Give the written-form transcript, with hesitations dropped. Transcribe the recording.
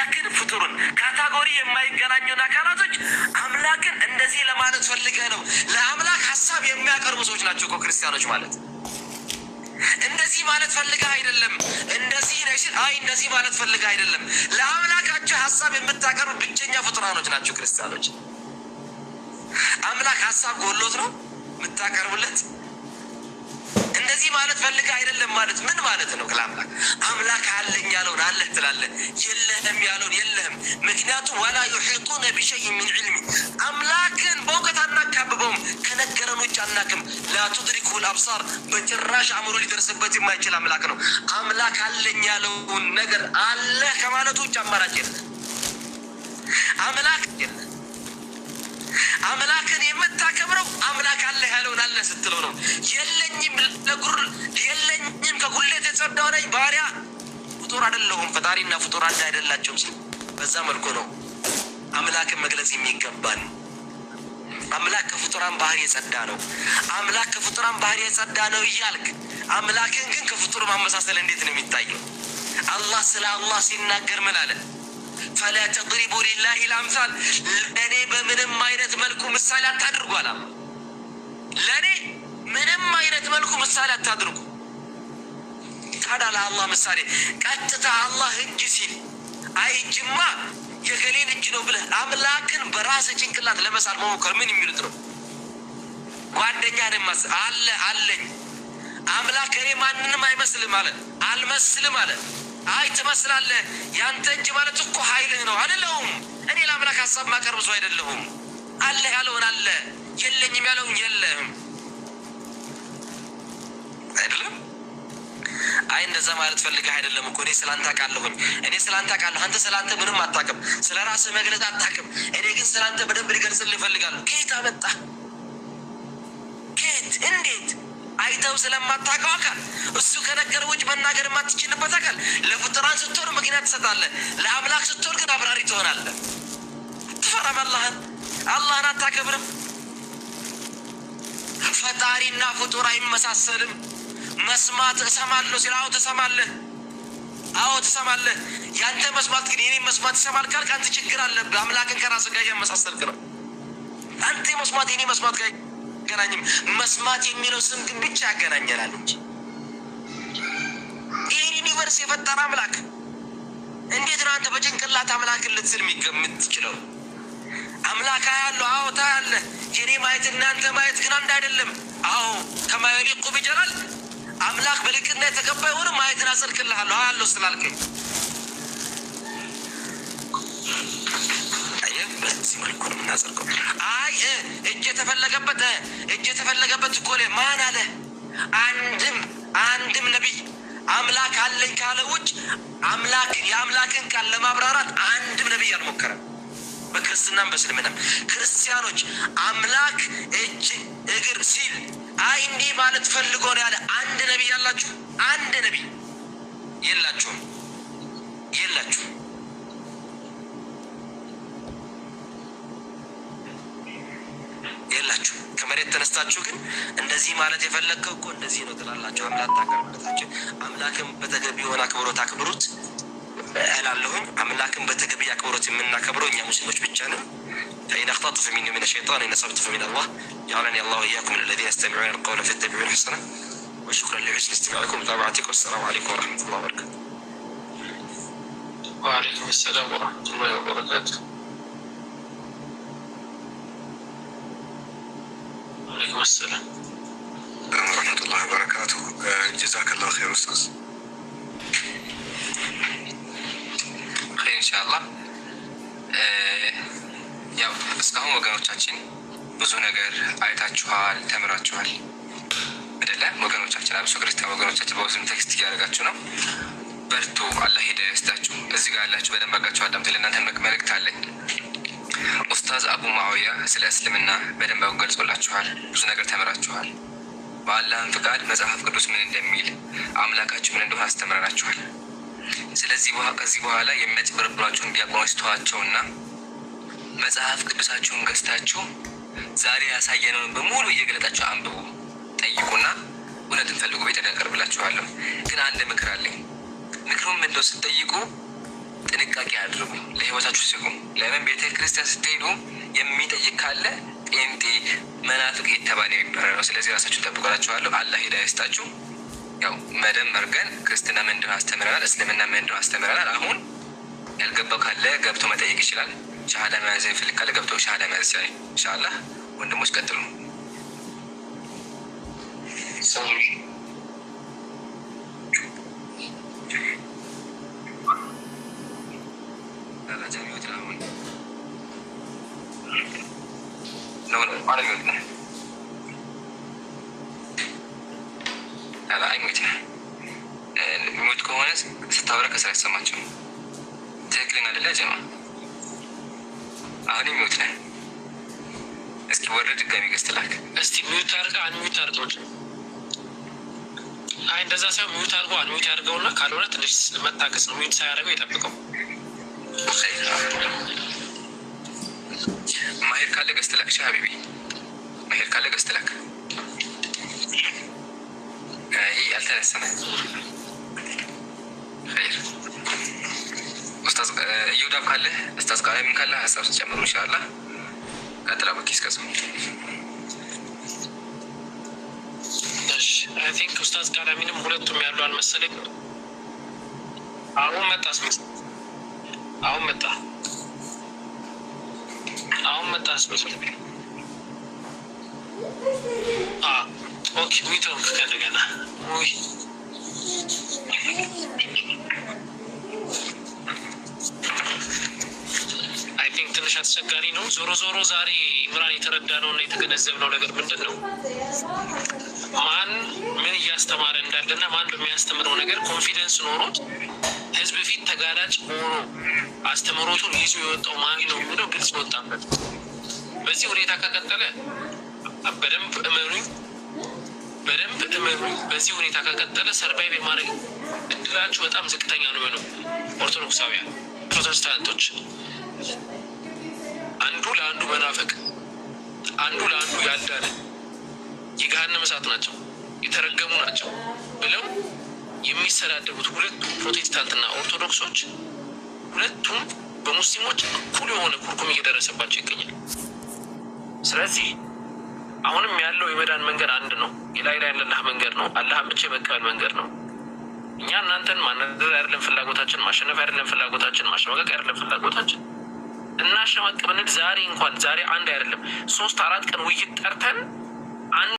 አምላክን ፍጡሩን category የማይገናኙን አካላቶች አምላክን እንደዚህ ለማለት ፈልገህ ነው። ለአምላክ ሀሳብ የሚያቀርቡ ሰዎች ናቸው እኮ ክርስቲያኖች ማለት። እንደዚህ ማለት ፈልገህ አይደለም፣ እንደዚህ ነሽ፣ አይ እንደዚህ ማለት ፈልገህ አይደለም። ለአምላካቸው ሀሳብ የምታቀርቡ ብቸኛ ፍጡራኖች ናቸው ክርስቲያኖች። አምላክ ሀሳብ ጎሎት ነው የምታቀርቡለት? እንደዚህ ማለት ፈልገህ አይደለም ማለት ምን ማለት ነው? ለአምላክ አምላክ አለኝ ያለውን አለህ ትላለህ፣ የለህም ያለውን የለህም። ምክንያቱም ولا يحيطون بشيء من علمه፣ አምላክን በእውቀት አናካብበውም፣ ከነገረን ውጭ አናክም። لا تدركه الأبصار፣ በጭራሽ አእምሮ ሊደርስበት የማይችል አምላክ ነው። አምላክ አለኝ ያለውን ነገር አለህ ከማለቱ ውጭ አማራጭ የለም። አምላክ የለም። አምላክን የምታከብረው አምላክ አለ ያለውን አለ ስትለው ነው። የለኝም ለጉር የለኝም ከጉድለት የጸዳው ነኝ፣ ባሪያ ፍጡር አይደለሁም፣ ፈጣሪና ፍጡር አንድ አይደላቸውም ሲል በዛ መልኩ ነው አምላክን መግለጽ የሚገባን። አምላክ ከፍጡራን ባህሪ የጸዳ ነው። አምላክ ከፍጡራን ባህሪ የጸዳ ነው እያልክ አምላክን ግን ከፍጡር ማመሳሰል እንዴት ነው የሚታየው? አላህ ስለ አላህ ሲናገር ምን አለ? فلا تضربوا لله الأمثال፣ ለእኔ በምንም አይነት መልኩ ምሳሌ አታድርጉ አለ። ለእኔ ምንም አይነት መልኩ ምሳሌ አታድርጉ። ታዲያ ለአላህ ምሳሌ ቀጥታ አላህ እጅ ሲል አይ እጅማ የገሌን እጅ ነው ብለህ አምላክን በራስህ ጭንቅላት ለመሳል መሞከር ምን የሚሉት ነው? ጓደኛ ደማስ አለ አለኝ አምላክ እኔ ማንንም አይመስልም አለ፣ አልመስልም አለ። አይ ትመስላለህ፣ ያንተ እጅ ማለት እኮ ኃይልህ ነው። አይደለሁም። እኔ ለአምላክ ሀሳብ ማቀርብ ሰው አይደለሁም። አለ ያለውን አለ፣ የለኝም ያለውን የለህም። አይደለም። አይ እንደዛ ማለት ፈልገህ አይደለም እኮ፣ እኔ ስላንተ አውቃለሁኝ። እኔ ስላንተ አውቃለሁ። አንተ ስላንተ ምንም አታውቅም። ስለ ራስህ መግለጽ አታውቅም። እኔ ግን ስላንተ በደንብ ሊገልጽልህ እፈልጋለሁ። ከየት አመጣህ? ከየት እንዴት? አይተው ስለማታውቀው አካል፣ እሱ ከነገር ውጭ መናገር የማትችልበት አካል፣ ለፍጡራን ስትሆን ምክንያት ትሰጣለህ። ለአምላክ ስትሆን ግን አብራሪ ትሆናለህ። አትፈራም። አላህን አላህን አታከብርም። ፈጣሪና ፍጡር አይመሳሰልም። መስማት እሰማለሁ ሲል አዎ ትሰማለህ፣ አዎ ትሰማለህ። ያንተ መስማት ግን የኔ መስማት ይሰማል ካልክ አንተ ችግር አለብህ። አምላክን ከራስህ ጋር እያመሳሰልክ ነው። አንተ መስማት የኔ መስማት ጋር አይገናኝም። መስማት የሚለው ስም ግን ብቻ ያገናኘናል እንጂ ይህን universe የፈጠረ አምላክ እንዴት ነው አንተ በጭንቅላት አምላክን ልትስል የምትችለው? አምላክ አያለሁ። አዎ ታያለህ። የኔ ማየት እናንተ ማየት ግን አንድ አይደለም። አዎ كما يليق بجلال፣ አምላክ በልቅና የተገባ የሆነ ማየትን አጸድቅልሃለሁ አያለሁ ስላልከኝ። አየህ፣ በዚህ መልኩ ነው የምናጸድቀው። አይ እጅ የተፈለገበት እጅ የተፈለገበት እኮ ላይ ማን አለ? አንድም አንድም ነቢይ አምላክ አለኝ ካለ ውጭ አምላክን የአምላክን ቃል ለማብራራት አንድም ነቢይ አልሞከረም። በክርስትናም በእስልምናም ክርስቲያኖች አምላክ እጅ እግር ሲል አይ እንዲህ ማለት ፈልጎ ነው ያለ አንድ ነቢይ አላችሁ? አንድ ነቢይ የላችሁም፣ የላችሁም። የላችሁ። ከመሬት ተነስታችሁ ግን እንደዚህ ማለት የፈለግከው እኮ እንደዚህ ነው ትላላችሁ። አምላክ ታቀርብለታችሁ። አምላክን በተገቢ የሆነ አክብሮት አክብሩት እላለሁኝ። አምላክን በተገቢ አክብሮት የምናከብረው እኛ ሙስሊሞች ብቻ ነን። فإن أخطأت فمني من الشيطان، إن أصبت فمن الله. جعلني الله وإياكم من الذين يستمعون القول فيتبعون أحسنه. وشكرا لحسن استماعكم ومتابعتكم. والسلام عليكم ورحمة الله وبركاته. وعليكم السلام ورحمة الله وبركاته. وعليكم السلام ورحمة الله وبركاته. جزاك الله خير أستاذ. خير إن شاء الله። ያው እስካሁን ወገኖቻችን ብዙ ነገር አይታችኋል፣ ተምራችኋል አይደለ? ወገኖቻችን አብሶ ክርስቲያን ወገኖቻችን በውስጥም text እያደረጋችሁ ነው። በርቱ፣ አላህ ሂዳያ ይስጣችሁ። እዚህ ጋር ያላችሁ በደንብ አድርጋችሁ አዳምጡ። ለእናንተ መልእክት አለኝ። ኡስታዝ አቡ ማዊያ ስለ እስልምና በደንብ ገልጾላችኋል። ብዙ ነገር ተምራችኋል። በአላህም ፍቃድ መጽሐፍ ቅዱስ ምን እንደሚል፣ አምላካችሁ ምን እንደሆነ አስተምረናችኋል። ስለዚህ ከዚህ በኋላ የሚያጭበረብሯችሁን ዲያቆኖች ተዋቸውና መጽሐፍ ቅዱሳችሁን ገዝታችሁ ዛሬ ያሳየነውን በሙሉ እየገለጣችሁ አንብቡ፣ ጠይቁና እውነትን ፈልጉ። ቤት ያቀርብላችኋለሁ። ግን አንድ ምክር አለኝ። ምክሩም ምንድነው ስትጠይቁ ጥንቃቄ አድርጉ፣ ለህይወታችሁ ስጉ። ለምን ቤተ ክርስቲያን ስትሄዱ የሚጠይቅ ካለ ጴንጤ መናፍቅ የተባለ የሚባለው ነው። ስለዚህ ራሳችሁን ጠብቁላችኋለሁ። አላህ ሂዳያ ይስጣችሁ። ያው መደም አድርገን ክርስትና ምን እንደሆነ አስተምረናል፣ እስልምና ምን እንደሆነ አስተምረናል። አሁን ያልገባው ካለ ገብቶ መጠየቅ ይችላል። ሻሃዳ መያዝ የሚፈልግ ካለ ገብቶ ሻሃዳ መያዝ ይችላል። ኢንሻአላህ ወንድሞች ቀጥሉ። mute ከሆነ ስታወራ ከስራ አይሰማቸውም። ትክክለኛ አይደለ ጀማ? አሁን mute ነህ። እስኪ ወርድ ድጋሚ guest ላክ። እስቲ mute አድርገህ unmute አድርገው። አይ እንደዛ ሳይሆን mute አድርገው unmute ያድርገውና ካልሆነ ትንሽ መታገስ ነው። Mute ሳያደርገው የጠብቀው። ማሄር ካለ guest ላክ። እሺ حبيبي ማሄር ካለ guest ላክ። ይህ አልተነሳም። ኸይር ኡስታዝ እዮዳብ ካለ፣ ኡስታዝ ቃለምን ካለ ሀሳብ ስጨምሩ ኢንሻአላህ። ቀጥላ በኪ እስከዛው። እሺ፣ I think ኡስታዝ ቃላሚንም ሁለቱም ያሉ አልመሰለኝ። አሁን መጣ፣ አሁን መጣ፣ አሁን መጣ። Okay፣ mute ሆንክ ከእንደገና። ውይ፣ I think ትንሽ አስቸጋሪ ነው። ዞሮ ዞሮ ዛሬ ኢምራን የተረዳነው እና የተገነዘብነው ነገር ምንድን ነው? ማን ምን እያስተማረ እንዳለና ማን በሚያስተምረው ነገር confidence ኖሮት ህዝብ ፊት ተጋላጭ ሆኖ አስተምህሮቱን ይዞ የወጣው ማን ነው የሚለው ግልጽ ወጣበት። በዚህ ሁኔታ ከቀጠለ በደንብ እመኑኝ፣ በደንብ እመኑኝ፣ በዚህ ሁኔታ ከቀጠለ survive የማድረግ እድላችሁ በጣም ዝቅተኛ ነው የሚሆነው። ኦርቶዶክሳውያን፣ ፕሮቴስታንቶች አንዱ ለአንዱ መናፈቅ፣ አንዱ ለአንዱ ያልዳነ፣ የገሃነመ እሳት ናቸው፣ የተረገሙ ናቸው ብለው የሚሰዳደቡት ሁለቱ ፕሮቴስታንትና ኦርቶዶክሶች ሁለቱም በሙስሊሞች እኩል የሆነ ኩርኩም እየደረሰባቸው ይገኛል። ስለዚህ አሁንም ያለው የመዳን መንገድ አንድ ነው። የላኢላሃ ኢለላህ መንገድ ነው። አላህን ብቻ የመቀበል መንገድ ነው። እኛ እናንተን ማናደድ አይደለም ፍላጎታችን፣ ማሸነፍ አይደለም ፍላጎታችን፣ ማሸማቀቅ አይደለም ፍላጎታችን። እናሸማቅ ብንል ዛሬ እንኳን ዛሬ አንድ አይደለም 3 4 ቀን ውይይት ጠርተን